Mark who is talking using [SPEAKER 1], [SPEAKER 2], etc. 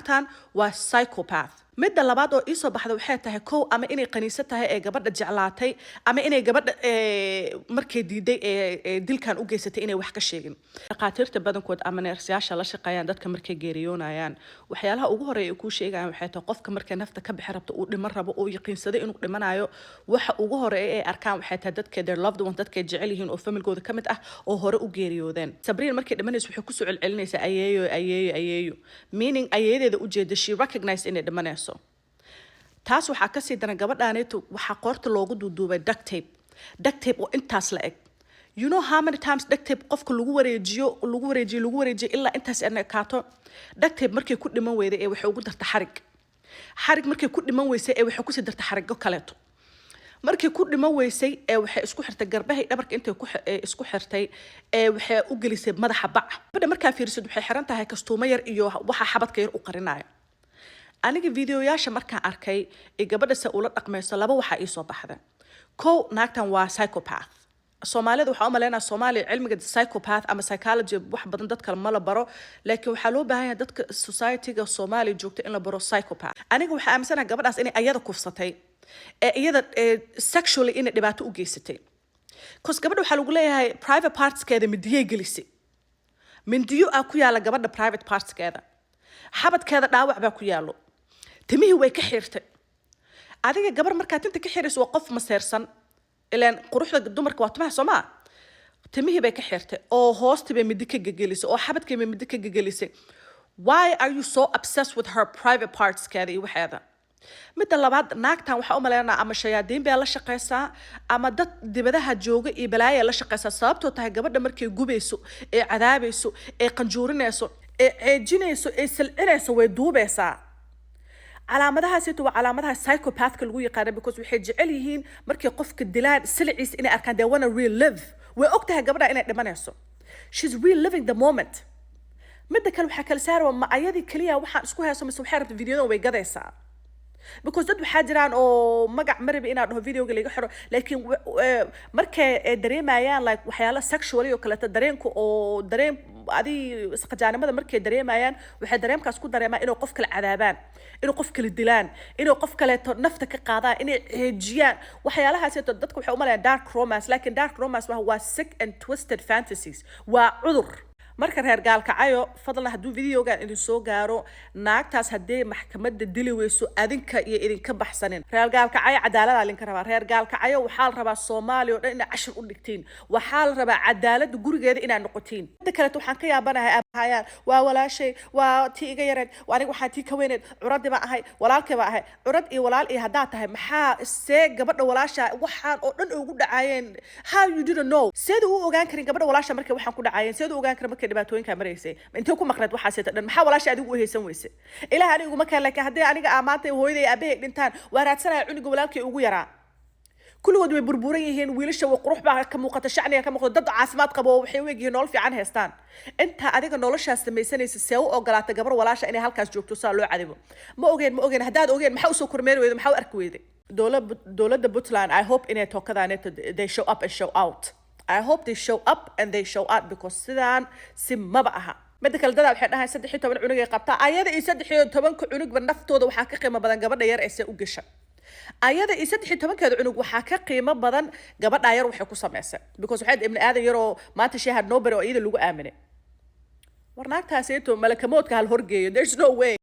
[SPEAKER 1] Naagtan waa psychopath. Midda labaad oo iisoo baxda waxay tahay, kow, ama inay qaniiso tahay ee gabadha jeclaatay, ama inay gabadha markay diiday ee dilkan u geysatay inay wax ka sheegin. Dhakhaatiirta badankood ama neersayaasha la shaqeeyaan dadka markay geeriyoonayaan, waxyaalaha ugu horeeya ay kuu sheegayaan waxay tahay, qofka markay nafta ka bixi rabto, uu dhiman rabo, uu yaqiinsaday inuu dhimanayo, waxa ugu horeeya ay arkaan waxay tahay dadka their loved one, dadkay jecel yihiin oo familkooda ka mid ah oo hore u geeriyoodeen. Sabriin markay dhimanayso waxay kusoo celcelinaysaa "ayeeyo, ayeeyo, ayeeyo", meaning ayeeyadeeda ujeeda. She recognized inay dhimanayso. Taas waxaa kasii daran, gabadhaanayto waxaa qoorta loogu duuduubay duct tape, duct tape oo intaas la eg. You know how many times duct tape qofka lagu wareejiyo, lagu wareejiyo, lagu wareejiyo ilaa intaas ekaato? Duct tape markay ku dhiman weyday ee waxay ugu darta xarig. Xarig markay ku dhiman weysay ee waxay kusii darta xariggo kaleeto. Markay ku dhiman weysay ee waxay isku xirtay garbahay dhabarka intay ku isku xirtay ee waxay u gelisay madaxa bac. Gabadha markaa fiirisid, waxay xiran tahay kastuumo yar iyo waxa xabadka yar u qarinaya. Aniga videoyaasha markaan arkay ee gabadha se ula dhaqmayso, laba waxaa iisoo baxda. Kow, naagtan waa psychopath. Soomaalida waxaa u maleynaya, Soomaaliya cilmiga psychopath ama psychology wax badan dadka ma la baro, laakiin waxaa loo baahan yahay dadka society-ga Soomaaliya joogta in la baro psychopath. Aniga waxaa aaminsanaha gabadhaas inay ayada kufsatay ee iyada sexually inay dhibaato u geysatay, 'cause gabadha waxaa lagu leeyahay private partskeeda mindiyay gelisay. Mindiyo aa ku yaala gabadha private partskeeda, xabadkeeda dhaawac baa ku yaalo, timihii way ka xirtay. Adiga gabar markaa tinta ka xirayso waa qof maseersan, ilaan quruxda dumarka waa timaha, soo maa? Timihii bay ka xirtay oo hoostii bay midi ka gegelisay oo xabadkii bay midi ka gegelisay. Why are you so obsessed with her private partskeeda iyo waxeeda? Midda labaad, naagtan waxaa u maleynaa ama shayaadiin baa la shaqeysaa ama dad dibadaha jooga iyo balaaya la shaqeysaa, sababtoo tahay gabadha markay gubayso ee cadaabayso ee qanjuurinayso ee ceejinayso ee silcinayso, way duubeysaa. Calaamadahaasito waa calaamadaha psychopathka lagu yaqaana, because waxay jecel yihiin markay qofka dilaan siliciisa inay arkaan. They wanna relive. Way og tahay gabadha inay dhimanayso. She's reliving the moment. Midda kale, waxaa kala saaraya, ma ayadii keliya waxaan isku hayso mise waxay rabta videodan way gadaysaa? Because dad waxaa jiraan oo magac marabi inaan dhaho, videoga laga xiro, laakiin markay dareemayaan like waxyaalo sexually oo kaleeto, dareenka oo dareen adi isqajaanimada markay dareemayaan, waxay dareemkaas ku dareemaan inay qof kale cadaabaan, inay qof kale dilaan, inay qof kaleeto nafta ka qaadaan, inay ceejiyaan. Waxyaalahaasieto dadka waxay umalayaan dark romance, laakiin dark romance waa sick and twisted fantasies, waa cudur. Marka reer Gaalkacayo, fadlan, hadduu videogan idin soo gaaro, naagtaas haddii maxkamadda dili weyso, adinka iyo idinka baxsanin. Reer Gaalkacayo, cadaalada linka rabaa. Reer Gaalkacayo, waxaa la rabaa Soomaaliya oo dhan inaad cashir u dhigtiin. Waxaa la rabaa cadaaladda gurigeeda inaad noqotiin. Midda kaleeto, waxaan ka yaabanahay aabahayaan waa walaashay, waa tii iga yareed, aniga waxaan tii ka weyneed, curadii baa ahay, walaalkay baa ahay. Curad iyo walaal iyo haddaa tahay, maxaa see gabadha walaasha waxaan oo dhan ugu dhacaayeen? How you didn't know? Seeda u ogaan karin gabadha walaasha markay waxaan ku dhacaayeen? Seeda u ogaan karin markay dhibaatooyinka maraysay? Intee ku maqneed waxaaseta dhan? Maxaa walaasha adigu u haysan weyse? Ilaah aniga iguma keen, laakiin haddii aniga aa maanta hooyaday aabahay dhintaan, waa raadsanaya cunuga walaalkay ugu yaraa. Kulligood way burburan yihiin wiilasha, way qurux baa ka muuqata, shacniga ka muuqata, dad caafimaad qabo oo waxay u egyihiin nolol fiican haystaan. Inta adiga noloshaas samaysanaysa, see u ogolaata gabar walaasha inay halkaas joogto, saa loo cadibo? Ma ogeen, ma ogeen. Haddaad ogeen, maxaa usoo kormeeri weyda? Maxaa u arki weyday? Dowladda Puntland, I hope inay tookadaaneeto they show up and show out. I hope they show up and they show out, because sidaan si maba aha. Midda kale, dadaa waxay dhahaan 13 cunug ay qabtaa. Ayada iyo 13-ka cunugba naftooda waxaa ka qiimo badan gabadha yar ee see u gasha. Ayada iyo 13-keeda cunug waxaa ka qiimo badan gabadha yar waxay ku samaysay, because waxay ibni aadan yaroo maanta she had nobody oo iyada lagu aaminay. War naagtaaseeto malakamoodka hal horgeeyo. There's no way.